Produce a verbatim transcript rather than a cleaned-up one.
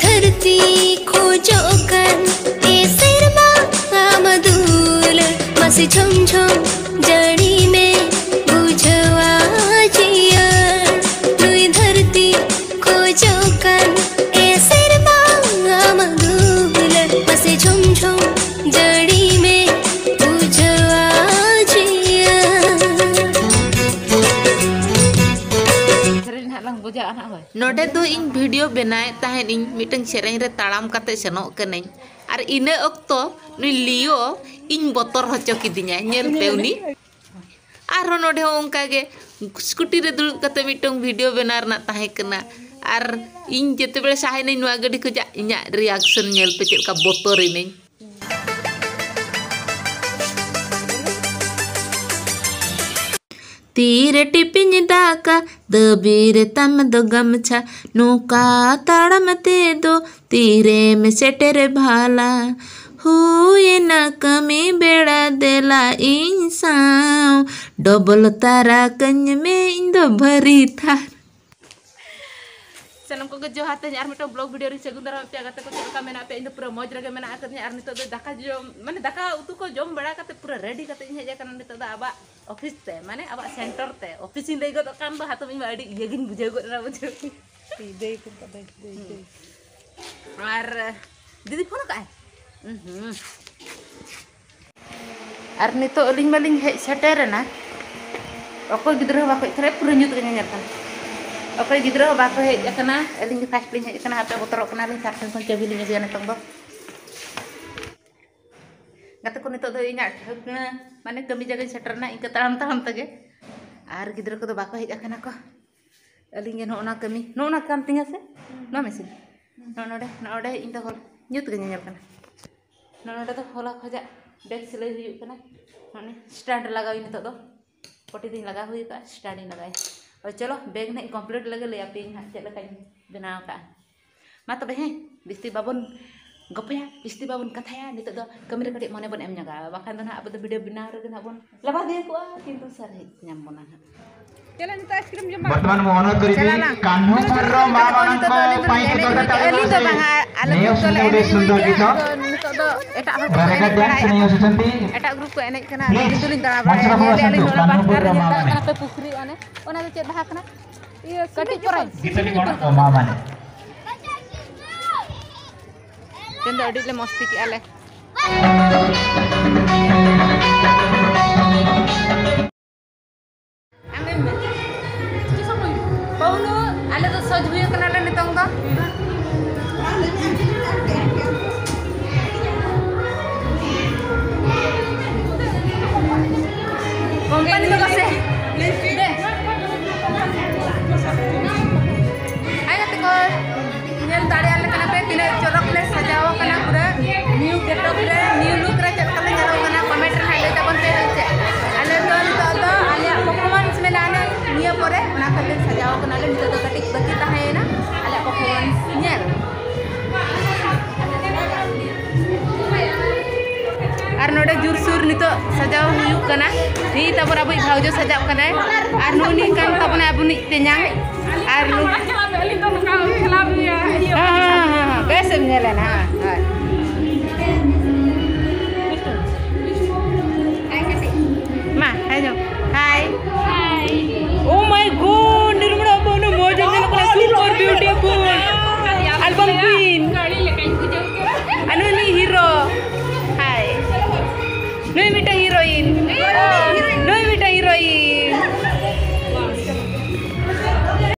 ᱫᱷᱟᱹᱨᱛᱤ ᱠᱷᱚᱡᱚᱜ ᱠᱟᱱ ᱮ ᱥᱮᱨᱢᱟ ᱟᱢ ᱫᱩᱞᱟᱹᱲ, ᱢᱟᱥᱮ ᱡᱷᱚᱢ ᱡᱷᱚᱢ ᱡᱟᱹᱲᱤ ᱢᱮ ᱵᱩᱡᱷᱟᱹᱣᱟ ᱡᱤᱭᱚᱱ᱾ ᱱᱩᱭ ᱫᱷᱟᱹᱨᱛᱤ ᱠᱷᱚᱡᱚᱜ ᱠᱟᱱ ᱮ ᱥᱮᱨᱢᱟ ᱟᱢ ᱫᱩᱞᱟᱹᱲ, ᱢᱟᱥᱮ ᱡᱷᱚᱢ ᱡᱷᱚᱢ ᱡᱟᱹᱲᱤ ᱢᱮ ᱵᱩᱡᱷᱟᱹᱣᱟ ᱡᱤᱭᱚᱱ᱾ ᱥᱮᱨᱮᱧ ᱱᱟᱦᱟᱜ ᱞᱟᱝ ᱵᱩᱡᱷᱟᱹᱜᱼᱟ ᱱᱟᱦᱟᱜ, ᱦᱳᱭ᱾ ᱱᱚᱰᱮ ᱫᱚ ᱤᱧ ᱵᱷᱤᱰᱤᱭᱳ ᱵᱮᱱᱟᱣᱮᱫ ᱛᱟᱦᱮᱸᱫ ᱤᱧ, ᱢᱤᱫᱴᱟᱝ ᱥᱮᱨᱮᱧ ᱨᱮ ᱛᱟᱲᱟᱢ ᱠᱟᱛᱮ ᱥᱮᱱᱚᱜ ᱠᱟᱹᱱᱟᱹᱧ᱾ ᱟᱨ ᱤᱱᱟᱹ ᱚᱠᱛᱚ ᱱᱩᱭ ᱞᱤᱭᱳ ᱤᱧ ᱵᱚᱛᱚᱨ ᱦᱚᱪᱚ ᱠᱤᱫᱤᱧᱟᱭ, ᱧᱮᱞ ᱯᱮ ᱩᱱᱤ᱾ ᱟᱨᱦᱚᱸ ᱱᱚᱰᱮ ᱦᱚᱸ ᱚᱱᱠᱟ ᱜᱮ ᱥᱠᱩᱴᱤ ᱨᱮ ᱫᱩᱲᱩᱵ ᱠᱟᱛᱮ ᱢᱤᱫᱴᱟᱝ ᱵᱷᱤᱰᱤᱭᱳ ᱵᱮᱱᱟᱣ ᱨᱮᱱᱟᱜ ᱛᱟᱦᱮᱸ ᱠᱟᱱᱟ᱾ ᱟᱨ ᱤᱧ ᱡᱮᱛᱮ ᱵᱮᱲᱮ ᱥᱟᱦᱟᱭᱮᱱᱟᱹᱧ ᱱᱚᱣᱟ ᱜᱟᱹᱰᱤ ᱠᱷᱚᱡᱟᱜ, ᱤᱧᱟᱹᱜ ᱨᱤᱭᱟᱠᱥᱚᱱ ᱧᱮᱞ ᱯᱮ ᱪᱮᱫ ᱞᱮᱠᱟ ᱵᱚᱛᱚᱨ ᱮᱱᱟᱹᱧ᱾ ᱛᱤᱨᱮ ᱴᱤᱯᱤᱧ ᱫᱟᱠᱟ, ᱫᱟᱹᱵᱤ ᱨᱮ ᱛᱟᱢ ᱫᱚ ᱜᱟᱢᱪᱷᱟ, ᱱᱚᱝᱠᱟ ᱛᱟᱲᱟᱢ ᱛᱮᱫᱚ ᱛᱤᱨᱮᱢ ᱥᱮᱴᱮᱨ ᱵᱷᱟᱞᱟ? ᱦᱩᱭᱮᱱᱟ ᱠᱟᱹᱢᱤ ᱵᱮᱲᱟ, ᱫᱮᱞᱟ ᱤᱧ ᱥᱟᱶ ᱰᱚᱵᱚᱞ ᱛᱟᱨᱟ ᱠᱟᱹᱧ ᱢᱮ, ᱤᱧ ᱫᱚ ᱵᱷᱟᱹᱨᱤ ᱛᱷᱟᱨ᱾ ᱥᱟᱱᱟᱢ ᱠᱚᱜᱮ ᱡᱚᱦᱟᱨ᱾ ᱛᱮᱦᱮᱧ ᱟᱨ ᱢᱤᱫᱴᱟᱝ ᱵᱞᱚᱜ ᱵᱷᱤᱰᱤᱭᱳ ᱨᱤᱧ ᱥᱟᱹᱜᱩᱱ ᱫᱟᱨᱟᱢ ᱯᱮᱭᱟ᱾ ᱜᱟᱛᱮ ᱠᱚ, ᱪᱮᱫ ᱞᱮᱠᱟ ᱢᱮᱱᱟᱜ ᱯᱮᱭᱟ? ᱤᱧ ᱫᱚ ᱯᱩᱨᱟᱹ ᱢᱚᱡᱽ ᱨᱮᱜᱮ ᱢᱮᱱᱟᱜ ᱟᱠᱟᱫᱤᱧᱟ᱾ ᱟᱨ ᱱᱤᱛᱚᱜ ᱫᱚ ᱫᱟᱠᱟ ᱡᱚᱢ, ᱢᱟᱱᱮ ᱫᱟᱠᱟ ᱩᱛᱩ ᱠᱚ ᱡᱚᱢ ᱵᱟᱲᱟ ᱠᱟᱛᱮ ᱯᱩᱨᱟᱹ ᱨᱮᱰᱤ ᱠᱟᱛᱮ ᱤᱧ ᱦᱮᱡ ᱟᱠᱟᱱᱟ ᱱᱤᱛᱚᱜ ᱫᱚ ᱟᱵᱟᱜ ᱚᱯᱷᱤᱥ ᱛᱮ, ᱢᱟᱱᱮ ᱟᱵᱟᱜ ᱥᱮᱱᱴᱟᱨ ᱛᱮ᱾ ᱚᱯᱷᱤᱥ ᱤᱧ ᱞᱟᱹᱭ ᱜᱚᱫᱚᱜ ᱠᱟᱱ ᱫᱚ, ᱦᱟᱛᱚᱢ ᱤᱧ ᱢᱟ ᱟᱹᱰᱤ ᱤᱭᱟᱹ ᱜᱤᱧ ᱵᱩᱡᱷᱟᱹᱣ ᱜᱚᱫ ᱮᱱᱟ, ᱵᱩᱡᱷᱟᱹᱣ᱾ ᱫᱟᱹᱭ ᱠᱚ ᱫᱟᱹᱭ, ᱫᱟᱹᱭ, ᱫᱟᱹᱭ᱾ ᱟᱨ ᱫᱤᱫᱤ ᱯᱷᱳᱱ ᱟᱠᱟᱫᱼᱟᱭ? ᱩᱸᱦᱩᱸ᱾ ᱟᱨ ᱱᱤᱛᱚᱜ ᱟᱹᱞᱤᱧ ᱢᱟᱞᱤᱧ ᱦᱮᱡ ᱥᱮᱴᱮᱨ ᱮᱱᱟ᱾ ᱚᱠᱚᱭ ᱜᱤᱫᱽᱨᱟᱹ ᱦᱚᱸ ᱵᱟᱠᱚ ᱦᱮᱡ ᱟᱠᱟᱱᱟ, ᱯᱩᱨᱟᱹ ᱧᱩᱛ ᱜᱮ ᱧᱮᱧᱮᱞ ᱠᱟᱱᱟ᱾ ᱚᱠᱚᱭ ᱜᱤᱫᱽᱨᱟᱹ ᱦᱚᱸ ᱵᱟᱠᱚ ᱦᱮᱡ ᱟᱠᱟᱱᱟ, ᱟᱹᱞᱤᱧ ᱜᱮ ᱯᱷᱟᱥᱴ ᱞᱤᱧ ᱦᱮᱡ ᱟᱠᱟᱱᱟ᱾ ᱦᱟᱯᱮ ᱵᱚᱛᱚᱨᱚᱜ ᱠᱟᱱᱟᱞᱤᱧ, ᱥᱟᱨ ᱴᱷᱮᱱ ᱠᱷᱚᱱ ᱪᱟᱹᱵᱤ ᱞᱤᱧ ᱟᱹᱜᱩᱭᱟ ᱱᱤᱛᱚᱝ ᱫᱚ᱾ ᱜᱟᱛᱮ ᱠᱚ, ᱱᱤᱛᱚᱜ ᱫᱚ ᱤᱧᱟᱹᱜ ᱴᱷᱟᱹᱣᱠᱟᱹ, ᱢᱟᱱᱮ ᱠᱟᱹᱢᱤ ᱡᱟᱭᱜᱟᱧ ᱥᱮᱴᱮᱨ ᱮᱱᱟ, ᱤᱱᱠᱟᱹ ᱛᱟᱲᱟᱢ ᱛᱟᱲᱟᱢ ᱛᱮᱜᱮ᱾ ᱟᱨ ᱜᱤᱫᱽᱨᱟᱹ ᱠᱚᱫᱚ ᱵᱟᱠᱚ ᱦᱮᱡ ᱟᱠᱟᱱᱟ ᱠᱚ᱾ ᱟᱹᱞᱤᱧ ᱜᱮ ᱱᱚᱜᱼᱚ ᱱᱟ ᱠᱟᱹᱢᱤ, ᱱᱚᱜᱼᱚ ᱱᱟ ᱠᱟᱱ ᱛᱤᱧᱟ ᱥᱮ? ᱱᱚᱣᱟ ᱢᱮᱥᱤᱱ᱾ ᱱᱚᱜᱼᱚ ᱱᱚᱰᱮ, ᱱᱚᱜᱼᱚ ᱱᱚᱰᱮ ᱤᱧ ᱫᱚ ᱦᱚᱞ ᱧᱩᱛ ᱜᱮ ᱧᱮᱧᱮᱞ ᱠᱟᱱᱟ᱾ ᱱᱚᱜᱼᱚ ᱱᱚᱰᱮ ᱫᱚ ᱦᱚᱞᱟ ᱠᱷᱚᱡᱟᱜ ᱵᱮᱜᱽ ᱥᱤᱞᱟᱹᱭ ᱦᱩᱭᱩᱜ ᱠᱟᱱᱟ᱾ ᱱᱚᱜᱼᱚ ᱱᱤᱭᱟᱹ ᱥᱴᱮᱱᱰ ᱞᱟᱜᱟᱣ ᱤᱧ ᱱᱤᱛᱚᱜ ᱫᱚ᱾ ᱯᱚᱴᱤ ᱫᱚᱧ ᱞᱟᱜᱟᱣ ᱦᱩᱭ ᱟᱠᱟᱫᱼᱟ, ᱥᱴᱮᱱᱰ ᱤᱧ ᱞᱟᱜᱟᱭᱟ᱾ ᱦᱳᱭ, ᱪᱚᱞᱚ, ᱵᱮᱜᱽ ᱱᱟᱦᱟᱜ ᱤᱧ ᱠᱚᱢᱯᱞᱤᱴ ᱞᱮᱜᱮ, ᱞᱟᱹᱭ ᱟᱯᱮᱭᱟᱹᱧ ᱱᱟᱦᱟᱜ ᱪᱮᱫ ᱞᱮᱠᱟᱧ ᱵᱮᱱᱟᱣ ᱟᱠᱟᱫᱼᱟ᱾ ᱢᱟ ᱛᱚᱵᱮ, ᱦᱮᱸ, ᱵᱤᱥᱛᱤ ᱵᱟᱵᱚᱱ ᱜᱚᱯᱚᱭᱟ, ᱡᱟᱹᱥᱛᱤ ᱵᱟᱵᱚᱱ ᱠᱟᱛᱷᱟᱭᱟ, ᱱᱤᱛᱚᱜ ᱫᱚ ᱠᱟᱹᱢᱤ ᱨᱮ ᱠᱟᱹᱴᱤᱡ ᱢᱚᱱᱮ ᱵᱚᱱ ᱮᱢ ᱧᱚᱜᱟ, ᱵᱟᱠᱷᱟᱱ ᱫᱚ ᱱᱟᱦᱟᱜ ᱟᱵᱚ ᱫᱚ video ᱵᱮᱱᱟᱣ ᱨᱮᱜᱮ ᱱᱟᱦᱟᱜ ᱵᱚᱱ ᱞᱟᱵᱟᱫᱤᱭᱟᱹ ᱠᱚᱜᱼᱟ, ᱠᱤᱱᱛᱩ ᱥᱟᱨ ᱦᱮᱡ ᱧᱟᱢ ᱵᱚᱱᱟ ᱱᱟᱦᱟᱜ᱾ ᱪᱮᱫ ᱞᱮ ᱱᱤᱛᱚᱜ ice cream ᱡᱚᱢ ᱵᱟᱝ? ᱵᱚᱨᱛᱚᱢᱟᱱ ᱢᱚ ᱚᱱᱚᱛ ᱠᱚᱨᱮ ᱪᱟᱞᱟᱣ ᱞᱟᱝ᱾ ᱠᱟᱱᱦᱩᱯᱩᱨ ᱨᱮ ᱢᱟ ᱱᱤᱛᱚᱜ ᱫᱚ ᱢᱟᱱᱟᱝ ᱟᱹᱞᱤᱧ ᱠᱚ ᱫᱚ ᱯᱟᱭ ᱵᱟᱝ, ᱠᱚ ᱫᱚᱨᱠᱟᱨ ᱟᱹᱞᱤᱧ ᱫᱚ ᱵᱟᱝᱟ, ᱟᱞᱮ ᱱᱤᱭᱟᱹ group ᱫᱚᱞᱮ ᱥᱩᱱᱫᱚᱨ ᱮᱱᱮᱡ ᱜᱮ ᱥᱩᱱᱫᱚᱨ ᱜᱤᱛᱚ᱾ ᱟᱫᱚ ᱱᱤᱛᱚᱜ ᱫᱚ ᱮᱴᱟᱜ ᱦᱚᱲ ᱠᱚ ᱨᱟᱜᱟ ᱮᱱᱮᱡ ᱰᱟᱱᱥ ᱵᱟᱲᱟᱭᱮᱫᱼᱟ, ᱱᱤᱭᱟᱹ ᱥᱩᱪᱚᱱᱛᱤ᱾ ᱮᱴᱟᱜ group ᱠᱚ ᱮᱱᱮᱡ ᱠᱟᱱᱟ, ᱟᱹᱞᱤᱧ ᱫᱚᱞᱤᱧ ᱫᱟᱬᱟ ᱵᱟᱲᱟᱭᱟ᱾ ᱧᱮᱞ ᱞᱮᱜᱼᱟ ᱞᱤᱧ ᱱᱚᱰᱮ ᱯᱟᱥᱴᱟ ᱨᱮ ᱧᱮᱞ ᱫᱟᱲᱮᱭᱟᱜ ᱠᱟᱱᱟ ᱯᱮ ᱯᱩᱠᱷᱨᱤ ᱚᱱᱮ, ᱚᱱᱟ ᱫᱚ ᱪᱮᱫ ᱵᱟᱦᱟ ᱠᱟᱱᱟ? ᱤᱭᱟᱹ, ᱠᱟᱹᱴᱤᱡ ᱯᱚᱨᱚᱭ᱾ ᱜᱤᱛᱟᱹᱞᱤ ᱜᱚᱱᱚᱜ ᱠᱚ ᱢᱟ ᱢᱟᱱᱮ᱾ ᱛᱮᱦᱮᱧ ᱫᱚ ᱟᱹᱰᱤ ᱞᱮ ᱢᱚᱥᱛᱤ ᱠᱮᱜᱼᱟ ᱞᱮ᱾ ᱟᱢᱮᱢ ᱢᱮ᱾ ᱯᱟᱣᱱᱩ, ᱟᱞᱮ ᱫᱚ ᱥᱚᱡᱽ ᱦᱩᱭ ᱠᱟᱱᱟᱞᱮ ᱱᱤᱛᱚᱝ ᱫᱚ᱾ ᱠᱳᱢᱯᱟᱱᱤ ᱫᱚ ᱵᱟᱥᱮ? ᱫᱮ᱾ ᱦᱟᱭ ᱜᱟᱛᱮ ᱠᱚ, ᱧᱮᱞ ᱫᱟᱲᱮᱭᱟᱞᱮ ᱠᱟᱱᱟ ᱯᱮ ᱛᱤᱱᱟᱹᱜ ᱪᱚᱨᱚᱠ ᱞᱮ ᱥᱟᱡᱟᱣ ᱠᱟᱱᱟ, ᱯᱩᱨᱟᱹ new getup ᱨᱮ, new look ᱨᱮ ᱪᱮᱫ ᱞᱮᱠᱟ ᱞᱮ ᱧᱮᱞᱚᱜ ᱠᱟᱱᱟ, comment ᱨᱮ ᱱᱟᱦᱟᱜ ᱞᱟᱹᱭ ᱛᱟᱵᱚᱱ ᱯᱮ ᱦᱳᱭ ᱥᱮ᱾ ᱟᱞᱮ ᱫᱚ ᱱᱤᱛᱚᱜ ᱫᱚ ᱟᱞᱮᱭᱟᱜ performance ᱢᱮᱱᱟᱜᱼᱟ ᱱᱤᱭᱟᱹ ᱯᱚᱨᱮ, ᱚᱱᱟ ᱠᱷᱟᱹᱛᱤᱨ ᱥᱟᱡᱟᱣ ᱠᱟᱱᱟᱞᱮ᱾ ᱱᱤᱛᱚᱜ ᱫᱚ ᱠᱟᱹᱴᱤᱡ ᱵᱟᱹᱠᱤ ᱛᱟᱦᱮᱸᱭᱮᱱᱟ ᱟᱞᱮᱭᱟᱜ performance ᱧᱮᱞ᱾ ᱟᱨ ᱱᱚᱰᱮ ᱡᱳᱨᱥᱳᱨ ᱱᱤᱛᱚᱜ ᱥᱟᱡᱟᱣ ᱦᱩᱭᱩᱜ ᱠᱟᱱᱟ᱾ ᱱᱤᱛ ᱛᱟᱵᱚᱱ ᱟᱵᱚᱭᱤᱡ ᱵᱷᱟᱣᱡᱚ ᱥᱟᱡᱟᱜ ᱠᱟᱱᱟᱭ᱾ ᱟᱨ ᱱᱩᱭ ᱠᱟᱱ ᱛᱟᱵᱚᱱᱟᱭ ᱟᱵᱚᱱᱤᱡ ᱛᱮᱧᱟᱝ᱾ ᱟᱨ ᱱᱩᱭ, ᱦᱮᱸ, ᱦᱮᱸ, ᱦᱮᱸ, ᱦᱮᱸ, ᱵᱮᱥ ᱮᱢ ᱧᱮᱞ ᱮᱱᱟ, ᱦᱮᱸ, ᱦᱳᱭ᱾ ᱢᱟ, ᱦᱮᱡᱚ᱾ Hi. Hi. Oh my God.